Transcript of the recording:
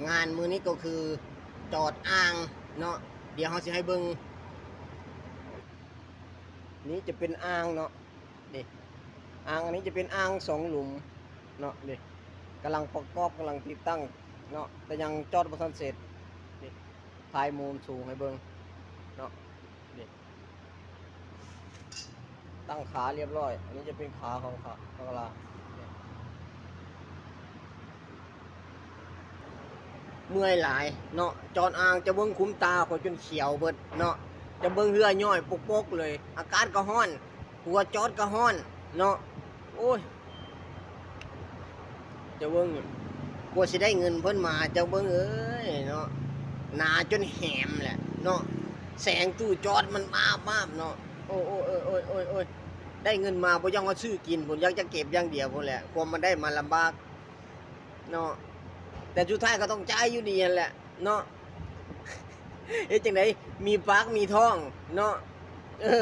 ງານມື້ນີ້ກໍຄືຈອດອ່າງເນາະ ດຽວເຮົາຊິໃຫ້ເບິ່ງ. ນີ້ຈະເປັນອ່າງເນາະ ນີ້ ອ່າງອັນນີ້ຈະເປັນອ່າງສອງຫຼຸມເນາະ ນີ້ກຳລັງປະກອບ ກຳລັງຕິດຕັ້ງເນາະ ແຕ່ຍັງຈອດບໍ່ທັນເສັດ. ນີ້ຖ່າຍມຸມສູງໃຫ້ເບິ່ງເນາະ ນີ້ ຕັ້ງຂາລຽບຮ້ອຍ. ອັນນີ້ຈະເປັນຂາຂອງຂາ ຂອງລາວ. ເມື່ອຍຫຼາຍເນາະ ຈອດອ່າງ ຈະເບິ່ງຂຸມຕາຂ້ອຍຈົນຂຽວເບິດເນາະ ຈະເບິ່ງເຫື່ອຍ້ອຍປົກໆເລີຍ. ອາກາດກໍຮ້ອນ ຫົວຈອດກໍຮ້ອນເນາະ ໂອ້ຍ ເຈົ້າເບິ່ງ ກວ່າຊິໄດ້ເງິນເພິ່ນມາ ເຈົ້າເບິ່ງເອີຍເນາະ ໜາຈົນແຫມແຫຼະເນາະ ແສງຕູ້ຈອດມັນມາບໆເນາະ. ໂອ້ຍ ໂອ້ຍ ໄດ້ເງິນມາບໍ່ຢາກມາຊື້ກິນພຸ້ນ ຢາກຈະເກັບຢ່າງດຽວພຸ້ນແຫຼະ ຄວາມມັນໄດ້ມາລຳບາກເນາະ ແຕ່ສຸດທ້າຍກໍຕ້ອງຈ່າຍຢູ່ດີຫັ້ນແຫຼະເນາະ. ເຮັດຈັ່ງໃດ ມີປາກມີທ້ອງເນາະ ເອີ.